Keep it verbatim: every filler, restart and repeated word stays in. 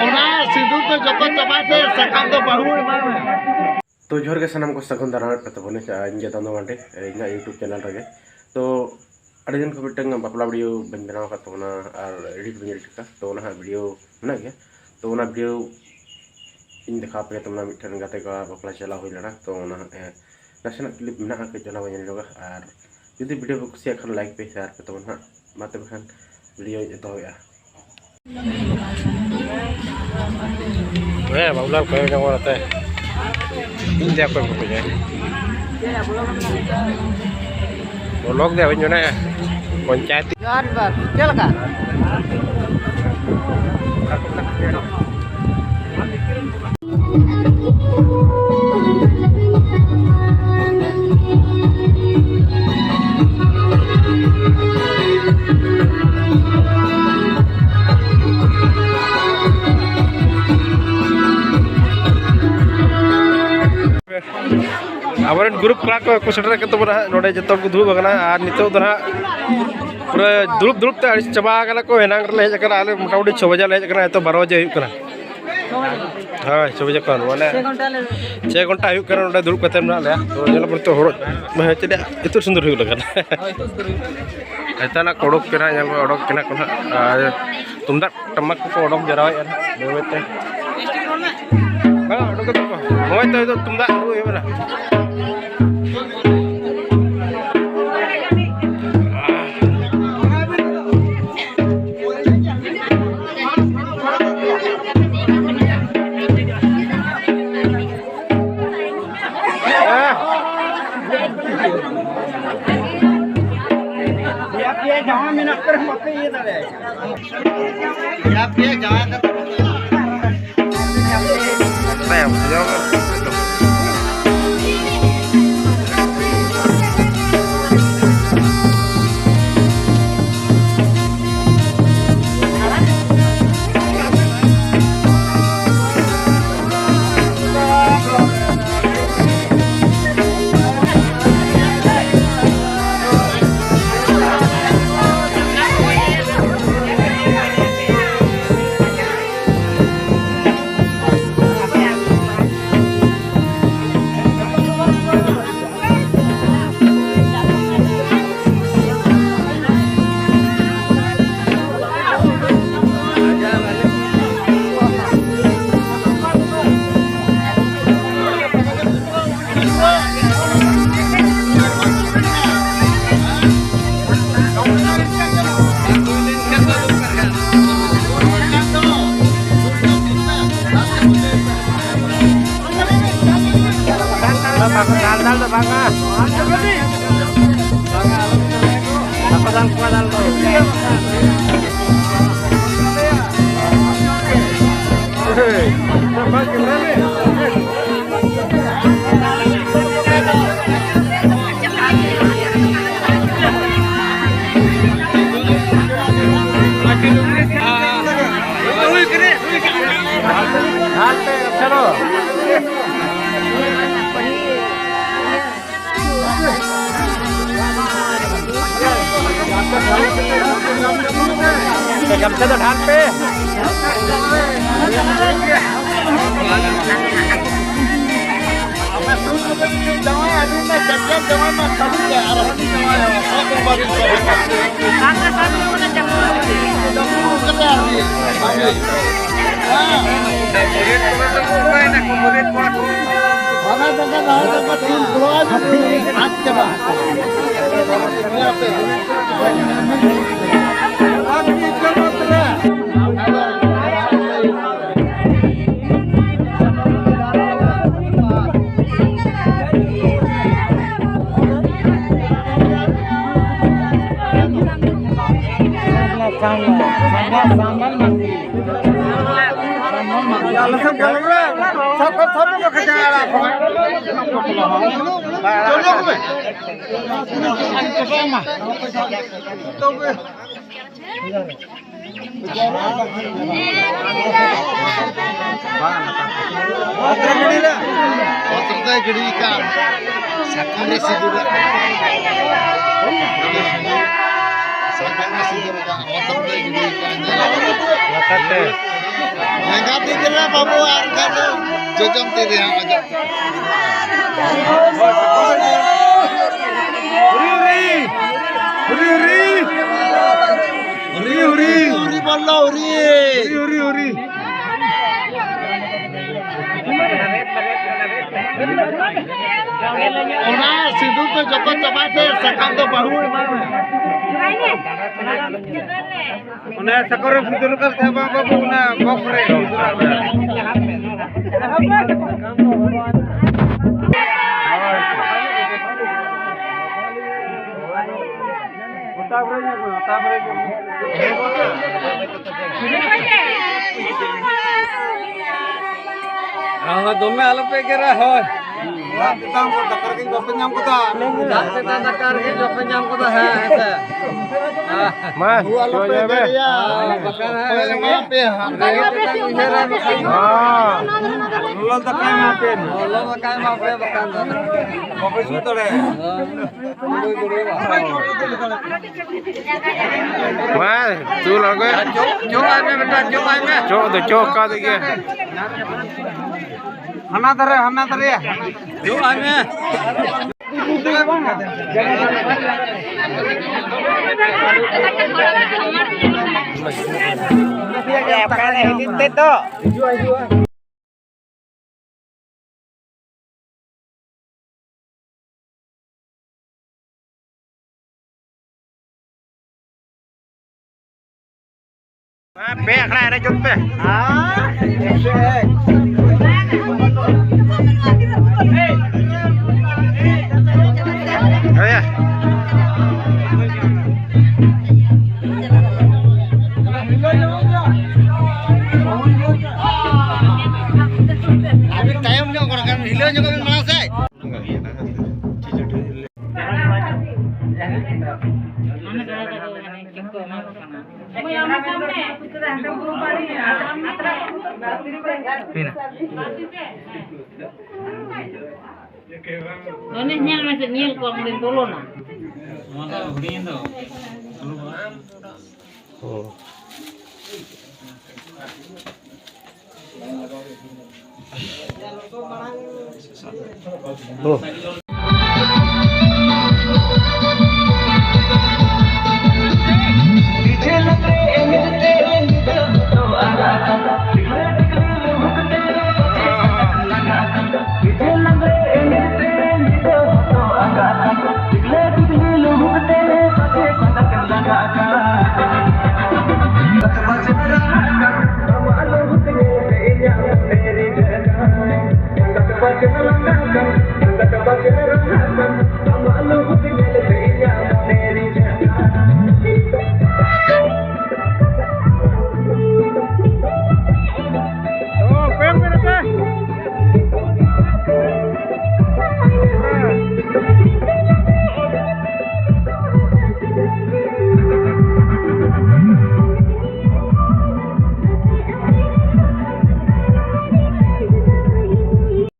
ᱚᱱᱟ ᱥᱤᱸᱫᱩᱨ ᱫᱚ ᱡᱚᱛᱚ ᱪᱟᱵᱟᱭ ᱛᱮ ᱥᱟᱠᱟᱢ ᱫᱚ ᱵᱟᱹᱦᱩ ᱮᱢᱟᱭ ᱢᱮ᱾ ᱛᱚ ᱡᱚᱦᱟᱨ ᱜᱮ ᱥᱟᱱᱟᱢ ᱠᱚ, ᱥᱟᱹᱜᱩᱱ ᱫᱟᱨᱟᱢ ᱯᱮ ᱛᱟᱵᱚᱱᱟ, ᱤᱧ ᱜᱮ ᱫᱟᱱᱫᱚ ᱢᱟᱱᱰᱤ, ᱤᱧᱟᱹᱜ YouTube ᱪᱮᱱᱮᱞ ᱨᱮᱜᱮ᱾ ᱛᱚ ᱟᱹᱰᱤ ᱫᱤᱱ ᱠᱷᱚᱱ ᱢᱤᱫᱴᱟᱝ ᱵᱟᱯᱞᱟ ᱵᱷᱤᱰᱤᱭᱳ ᱵᱟᱹᱧ ᱵᱮᱱᱟᱣ ᱟᱠᱟᱫ ᱛᱟᱵᱚᱱᱟ ᱟᱨ ᱮᱰᱤᱴ ᱵᱟᱹᱧ ᱮᱰᱤᱴ ᱟᱠᱟᱫ, ᱛᱚ ᱚᱱᱟ ᱦᱟᱸᱜ ᱵᱷᱤᱰᱤᱭᱳ ᱢᱮᱱᱟᱜ ᱜᱮᱭᱟ᱾ ᱛᱚ ᱚᱱᱟ ᱵᱷᱤᱰᱤᱭᱳ ᱤᱧ ᱫᱮᱠᱷᱟᱣ ᱟᱯᱮ ᱛᱟᱵᱚᱱᱟ, ᱢᱤᱫᱴᱮᱱ ᱜᱟᱛᱮ ᱠᱚᱲᱟ ᱵᱟᱯᱞᱟ ᱪᱟᱞᱟᱣ ᱦᱩᱭ ᱞᱮᱱᱟ, ᱛᱚ ᱚᱱᱟ ᱦᱟᱸᱜ, ᱮ, ᱱᱟᱥᱮᱱᱟᱜ ᱠᱞᱤᱯ ᱢᱮᱱᱟᱜᱼᱟ, ᱠᱟᱹᱡ ᱚᱱᱟ ᱵᱚᱱ ᱧᱮᱞ ᱧᱚᱜᱟ᱾ ᱟᱨ ᱡᱩᱫᱤ ᱵᱷᱤᱰᱤᱭᱳ ᱯᱮ ᱠᱩᱥᱤᱭᱟᱜ ᱠᱷᱟᱱ ᱞᱟᱭᱤᱠ ᱯᱮ, ᱥᱮᱭᱟᱨ ᱯᱮ ᱛᱟᱵᱚᱱ ᱦᱟᱸᱜ᱾ ᱢᱟ ᱛᱚᱵᱮ ᱠᱷᱟᱱ ᱵᱷᱤᱰᱤᱭᱳᱧ ᱮᱛᱚᱦᱚᱵᱮᱜᱼᱟ᱾ ᱦᱮᱸ, ᱵᱟᱵᱩᱞᱟᱞ ᱠᱚᱭᱚᱜ ᱧᱚᱜ ᱠᱟᱛᱮ ᱤᱧ ᱫᱮ ᱚᱠᱚᱭ ᱵᱟᱠᱚ ᱧᱮᱞ᱾ ᱵᱞᱚᱜ ᱫᱮ ᱦᱩᱭ ᱧᱚᱜ ᱯᱚᱧᱪᱟᱭᱮᱛ᱾ ᱡᱚᱦᱟᱨ, ᱡᱚᱦᱟᱨ᱾ ᱪᱮᱫ ᱞᱮᱠᱟ? ᱟᱵᱚᱨᱮᱱ ᱜᱨᱩᱯ ᱠᱚᱲᱟ ᱠᱚ ᱠᱚ ᱥᱮᱴᱮᱨ ᱟᱠᱟᱱ ᱛᱟᱵᱚᱱᱟ ᱦᱟᱸᱜ, ᱱᱚᱰᱮ ᱡᱚᱛᱚ ᱦᱚᱲ ᱠᱚ ᱫᱩᱲᱩᱵ ᱟᱠᱟᱱᱟ᱾ ᱟᱨ ᱱᱤᱛᱚᱜ ᱫᱚ ᱦᱟᱸᱜ ᱯᱩᱨᱟᱹ ᱫᱩᱲᱩᱵ ᱫᱩᱲᱩᱵ ᱛᱮ ᱟᱹᱲᱤᱥ ᱪᱟᱵᱟ ᱟᱠᱟᱱᱟ ᱠᱚ᱾ ᱮᱱᱟᱝ ᱨᱮᱞᱮ ᱦᱮᱡ ᱟᱠᱟᱱᱟ, ᱟᱞᱮ ᱢᱚᱴᱟᱢᱩᱴᱤ ᱪᱷᱚ ᱵᱟᱡᱮ ᱞᱮ ᱦᱮᱡ ᱟᱠᱟᱱᱟ, ᱱᱤᱛᱚᱜ ᱵᱟᱨᱚ ᱵᱟᱡᱮ ᱦᱩᱭᱩᱜ ᱠᱟᱱᱟ᱾ ᱦᱳᱭ, ᱪᱷᱚ ᱵᱟᱡᱮ ᱠᱷᱚᱱ ᱢᱟᱱᱮ ᱪᱷᱮ ᱜᱷᱚᱱᱴᱟ ᱦᱩᱭᱩᱜ ᱠᱟᱱᱟ ᱱᱚᱰᱮ ᱫᱩᱲᱩᱵ ᱠᱟᱛᱮ ᱢᱮᱱᱟᱜ ᱞᱮᱭᱟ᱾ ᱛᱚ ᱧᱮᱞᱚᱜ ᱠᱟᱱᱟ ᱱᱤᱛᱚᱜ ᱦᱚᱲ ᱢᱟᱱᱮ ᱪᱮᱫ ᱤᱛᱩᱨ ᱥᱩᱱᱫᱚᱨ ᱦᱩᱭᱩᱜ ᱞᱟᱹᱜᱤᱫ᱾ ᱮᱛᱟᱱᱟᱜ ᱠᱚ ᱚᱰᱚᱠ ᱠᱟᱱᱟ, ᱧᱮᱞ ᱢᱮ ᱚᱰᱚᱠ ᱠᱟᱱᱟ ᱠᱚ ᱱᱟᱦᱟᱜ᱾ ᱟᱨ ᱛᱩᱢᱫᱟᱜ ᱴᱟᱢᱟᱠ ᱠᱚᱠᱚ ᱚᱰᱚᱠ ᱡᱟᱣᱨᱟᱭᱮᱫᱼᱟ ᱱᱟᱦᱟᱜ ᱵᱟᱹᱭ ᱵᱟᱹᱭ ᱛᱮ᱾ ᱵᱟᱝ, ᱚᱰᱚᱠ ᱠᱟᱛᱮ ᱠᱚ ᱱᱚᱜᱼᱚᱭ ᱛᱚ ᱱᱤᱛᱚᱜ ᱛᱩᱢᱫᱟᱜ ᱨᱩ ᱦᱩᱭᱩᱜ ᱠᱟᱱᱟ᱾ ᱯᱮᱭᱟ ᱯᱮᱭᱟ ᱡᱟᱶᱟᱭ ᱢᱮᱱᱟᱜ ᱯᱮ ᱨᱮᱦᱚᱸ ᱵᱟᱯᱮ ᱤᱭᱟᱹ ᱫᱟᱲᱮᱭᱟᱜᱼᱟ᱾ ᱯᱮᱭᱟ ᱯᱮᱭᱟ ᱡᱟᱶᱟᱭ ᱠᱟᱛᱮ ᱵᱟᱝᱟ᱾ ᱵᱟᱠᱚ ᱫᱟᱞ ᱠᱚᱣᱟ ᱫᱟᱞ ᱫᱚ᱾ ᱦᱟᱱᱛᱮ ᱪᱚᱞᱚ᱾ ᱜᱟᱢᱪᱷᱟ ᱫᱚ ᱰᱷᱟᱞ ᱯᱮ᱾ ᱚᱛ ᱨᱮ ᱜᱤᱰᱤ ᱠᱟᱜ᱾ ᱥᱟᱠᱟᱢ ᱨᱮ ᱥᱤᱸᱫᱩᱨ ᱟᱜ᱾ ᱥᱟᱠᱟᱢ ᱨᱮ ᱥᱤᱸᱫᱩᱨ ᱟᱜ᱾ ᱚᱛ ᱨᱮ ᱜᱤᱰᱤ ᱠᱟᱜ᱾ ᱞᱟᱛᱟᱨ ᱛᱮ᱾ ᱞᱮᱸᱜᱟ ᱛᱤ ᱨᱮ ᱵᱟᱹᱵᱩ, ᱟᱨ ᱠᱷᱟᱱ ᱫᱚ ᱡᱚᱡᱚᱢ ᱛᱤ ᱨᱮ ᱦᱟᱸᱜ ᱚᱡᱚᱜ᱾ ᱦᱩᱨᱤ, ᱦᱩᱨᱤ᱾ ᱦᱩᱨᱤ, ᱦᱩᱨᱤ᱾ ᱦᱩᱨᱤ, ᱦᱩᱨᱤ᱾ ᱦᱩᱨᱤ ᱵᱚᱞᱞᱚ, ᱦᱩᱨᱤ᱾ ᱦᱩᱨᱤ, ᱦᱩᱨᱤ, ᱦᱩᱨᱤ᱾ ᱚᱱᱟ ᱥᱤᱸᱫᱩᱨ ᱫᱚ ᱡᱚᱛᱚ ᱪᱟᱵᱟᱭ ᱛᱮ, ᱥᱟᱠᱟᱢ ᱫᱚ ᱵᱟᱹᱦᱩ ᱮᱢᱟᱭ ᱢᱮ᱾ ᱚᱱᱟ ᱥᱟᱠᱟᱢ ᱨᱮ ᱥᱤᱸᱫᱩᱨ ᱠᱟᱜ ᱛᱟᱦᱮᱸ ᱵᱟᱝ ᱵᱟᱹᱵᱩ, ᱚᱱᱟ ᱵᱚᱠᱥ ᱨᱮ᱾ ᱦᱳᱭ, ᱫᱚᱢᱮ ᱟᱞᱚᱯᱮ ᱮᱜᱮᱨᱟ, ᱦᱳᱭ᱾ ᱚᱲᱟᱜ ᱛᱮᱛᱟᱝ ᱠᱚ ᱫᱟᱠᱟ ᱨᱮᱸᱜᱮᱡ ᱵᱟᱯᱮ ᱧᱟᱢ ᱠᱟᱫᱟ᱾ ᱫᱟᱜ ᱛᱮᱛᱟᱝ ᱫᱟᱠᱟ ᱨᱮᱸᱜᱮᱡ ᱵᱟᱯᱮ ᱧᱟᱢ ᱠᱟᱫᱟ, ᱦᱮᱸ, ᱦᱮᱸ ᱥᱮ᱾ ᱢᱟ, ᱟᱞᱚᱯᱮ ᱡᱚᱢ ᱧᱩᱭ ᱢᱮ᱾ ᱮᱜᱮᱨᱟ᱾ ᱵᱟᱠᱷᱟᱱ ᱦᱟᱸᱜ ᱦᱳᱭ, ᱮᱢᱟ ᱯᱮᱭᱟ ᱦᱟᱸᱜ᱾ ᱫᱟᱜ ᱛᱮᱛᱟᱝ ᱩᱭᱦᱟᱹᱨᱟ ᱵᱟᱠᱷᱟᱱ᱾ ᱦᱚᱸ᱾ ᱞᱚᱞᱚ ᱫᱟᱠᱟ ᱮᱢᱟ ᱯᱮᱭᱟ᱾ ᱞᱚᱞᱚ ᱫᱟᱠᱟ ᱮᱢᱟ ᱯᱮᱭᱟ ᱵᱟᱠᱷᱟᱱ ᱫᱚ᱾ ᱵᱟᱯᱮ ᱥᱩᱜ ᱫᱟᱲᱮᱭᱟᱜᱼᱟ᱾ ᱦᱳᱭ᱾ ᱢᱟ, ᱫᱩᱞ ᱟᱬᱜᱚᱭ᱾ ᱪᱚᱜ, ᱪᱚᱜ ᱟᱭ ᱢᱮ ᱵᱮᱴᱟ, ᱪᱚᱜ ᱟᱭ ᱢᱮ᱾ ᱪᱚᱜ ᱫᱚ ᱪᱚᱜ ᱠᱟᱫ ᱜᱮ᱾ ᱦᱟᱱᱟ ᱫᱷᱟᱨᱮ, ᱦᱟᱱᱟ ᱫᱷᱟᱨᱮ᱾ ᱪᱚᱜ ᱟᱭ ᱢᱮ᱾ ᱯᱮ ᱟᱠᱷᱲᱟ ᱮᱱᱮᱡ ᱡᱩᱛ ᱯᱮ᱾ ᱦᱮᱸ᱾ ᱟᱹᱵᱤᱱ ᱛᱟᱭᱚᱢ ᱧᱚᱜ ᱠᱟᱱᱟ, ᱠᱟᱨᱚᱱ ᱦᱤᱞᱟᱹᱣ ᱧᱚᱜ ᱵᱤᱱ ᱢᱟᱲᱟᱝ ᱥᱮᱫ᱾ ᱚᱱᱮ ᱧᱮᱞ ᱢᱮᱥᱮ, ᱧᱮᱞ ᱠᱚᱢ, ᱚᱸᱰᱮ ᱵᱚᱞᱚᱱᱟ᱾ ᱱᱚᱣᱟ ᱫᱚ ᱦᱩᱰᱤᱧ ᱫᱚ᱾ ᱦᱩᱸ᱾ ᱦᱩᱸ᱾